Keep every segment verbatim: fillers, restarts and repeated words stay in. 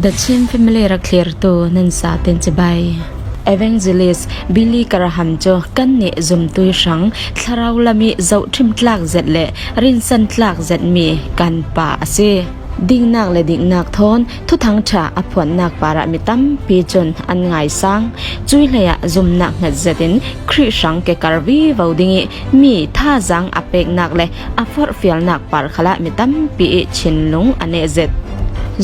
The Chin Family rak thlirtu nan sa ten cibai. Evangelist Billy Graham cu kannih zumtu ih hrang thlarau lam ih zohṭhim tlak zet le rinsan tlak zetmi kan pa a si. Dingnak le diknak thawn Thuthang ṭha a phuannak parah mi tampi cun an ngaisang. Cuih hleiah zumnak hngat zetin Khrih hrang kekar vivo ding ih mi thazaang a peknak le a forhfialnak par khalah mi tampi ih thinlung a neh zet.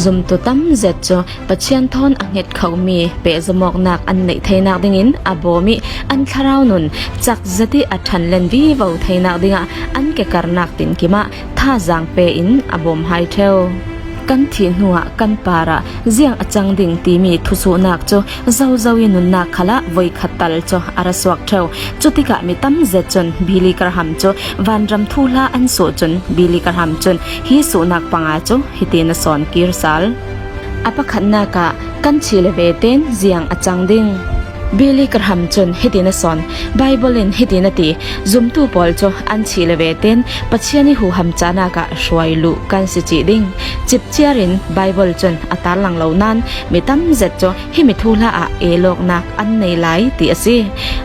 Zumtu tam zet cu Pathian thawn a hnget khomi pehzawmawknak an neih theinak dingin a bawm ih an thlarau nun cak zet ih a ṭhanlen vivo theinak dingah an kekarnak tinkim ah thazaang pe in a bawm hai ṭheu. Kan thih hnuah kan parah ziang a cang ding timi thusuhnak cu zozo ih nunnak khalah voikhat tal cu a ra suak ṭheu. Cutikah mi tam zet cun Billy Graham cu vanram thuhla an suh cun Billy Graham cun hi suhnak panga cu hitin a sawn kir sal. A pakhatnak ah kan thih le ve tein ziang a cang ding. Billy Graham cun hitin a sawn, Baibal in hitin a ti, zumtu pawl cu an thih le ve tein Pathian ih huham cahnak ah hruai luh kan si cih ding. Cipciar in Baibal cun a tarlang lo nain mi tam zet cu himi thuhla ah ehlawknak an nei lai ti a si.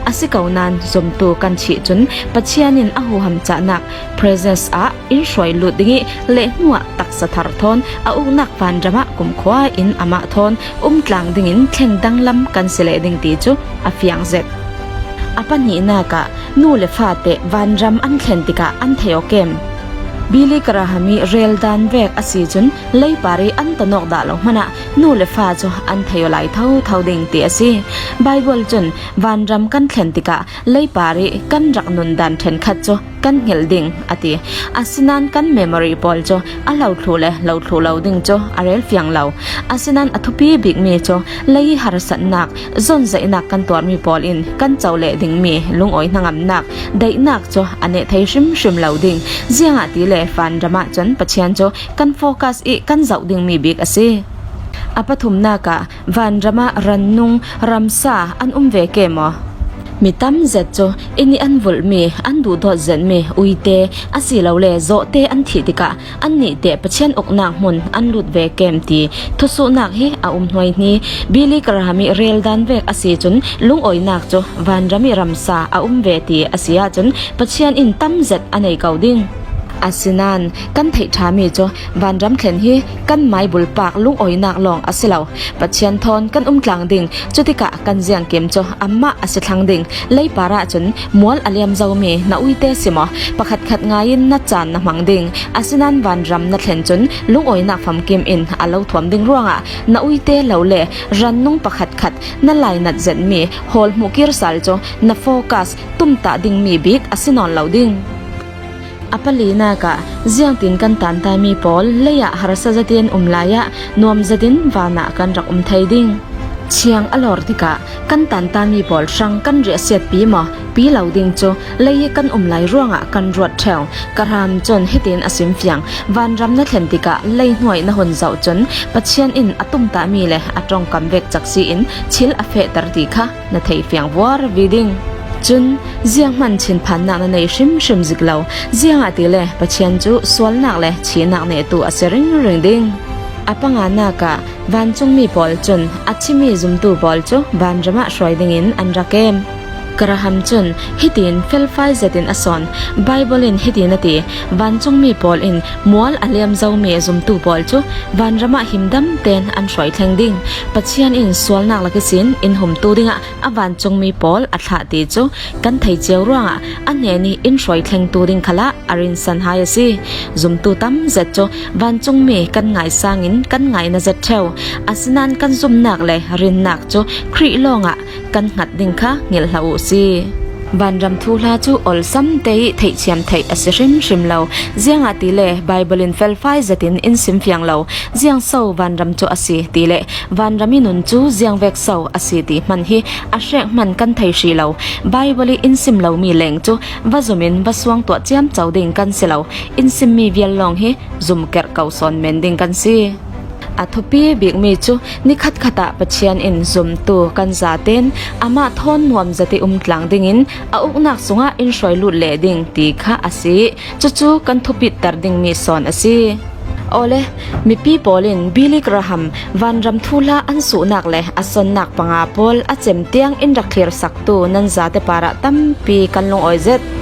A si ko nain zumtu kan thih cun Pathian in a huham cahnak presence ah in hruai lut ding ih leh hnuah taksa thar thawn a uknak vanram ah kumkhua in amah thawn umtlang dingin thleng danglam kan si leh ding ti cu a fiang zet. A pahnihnak ah nu le fate vanram an thlen tikah an thei aw kem? Billy Graham ih rel dan vek a si cun leipar ih an tonawk dah lo hmanah nu le fa cu an thei aw lai thotho ding ti a si. Baibal cun vanram kan thlen tikah leipar ih kan rak nun dan ṭhenkhat cu kan hngilh ding a ti. Asinain kan memory pawl cu a hlo thluh le hlo thluh lo ding cu a rel fiang lo. Asinain a thupi bikmi cu lei harsatnak, zawnzaihnak kan tuarmi pawl in kan co leh dingmi lungawi hnangamnak, daihnak cu a neh thei hrimhrim lo ding. Ziangahtile vanram ah cun Pathian cu kan focus ih kan zoh dingmi bik a si. A pathumnak ah vanram ah rannung ramsa an um ve ke maw? Mi tam zet cu inn ih an vulhmi, an duhdawt zetmi uite asilole zawhte an thih tikah annih teh Pathian uknak hmun an lut ve kem ti thusuhnak hi a um hnuaihni. Billy Graham ih rel dan vek a si cun lungawinak cu vanram ih ramsa a um ve ti a si ahcun Pathian in tam zet a nei ko ding. Asinain kan theih ṭhami cu vanram thlen hi kan maibulpak lungawinak lawng a si lo. Pathian thawn kan umtlang ding, cutikah kan ziangkim cu amah a si thlang ding. Leipar ahcun mual a liam zomi na uite si maw? Pakhatkhat ngaiin na caan na hmang ding. Asinain vanram na thlen cun lungawinak famkim in a lo thuam ding ruangah na uite lo le rannung pakhatkhat na lainat zetmi hawl hmuh kir sal cu na focus tumtah dingmi bik a si nawn lo ding. A palinak ah ziangtin kan tantami pawl lei ah harsa zetin um lai ah nuam zetin van ah kan rak um thei ding. Thiang a lawr tikah kan tantami pawl hrang kan riahsiatpi maw? Pi lo ding cu lei ih kan um lai ruangah kan ruat ṭheu. Graham cun hitin a simfiang, vanram na thlen tikah lei hnuai na hun zoh cun Pathian in a tumtahmi le a ṭongkam vek cak si in thil a fehter ti kha na thei fiang vuar vi ding. Cun zianghman thinphannak na nei hrimhrim zik lo, ziangahtile Pathian cu sualnak le thihnak nehtu a si ringring ding. A panganak ah vancungmi pawl cun a thimi zumtu pawl cu vanram ah hruai dingin an rak em. Graham cun hitin felfai zetin a sawn, Baibal in hitin a ti, vancungmi pawl in mual a liam zomi zumtu pawl cu vanram ah himdam tein an hruai thleng ding. Pathian in sualnak lak ihsin in humtu dingah a vancungmi pawl a thlah ti cu kan thei cio ruangah a hnen ih in hruai thlengtu ding khalah a rinsan hai a si. Zumtu tam zet cu vancungmi kan ngaisangin kan ngaina zet ṭheu. Asinain kan zumnak le rinnak cu Khrih lawngah kan hngat ding kha ngilh hlah uh si. Vanram thuhla cu olsam te ih theihthiam theih a si hrimhrim lo. Ziangahtile Baibal in felfai zetin in simfiang lo. Ziangso vanram cu a si ti le vanram ih nun cu ziangvek so a si ti hman hi a hrek hman kan thei hrih lo. Baibal ih in sim lomi leng cu va zumin va suang tuah ciamco ding kan si lo. In simmi vial lawng hi zumkerh ko sawn men ding kan si. A thupi bikmi cu nikhat khat ah Pathian in zumtu kan zaten amah thawn nuam zet ih umtlang dingin a uknak sungah in hruai lut leh ding ti kha a si. Cucu kan thupiter dingmi sawn a si. Awle, mipi pawl in Billy Graham vanram thuhla an suhnak le a sonnak panga pawl a cem tiang in rak thlirsaktu nan zate parah tampi kan lungawi zet.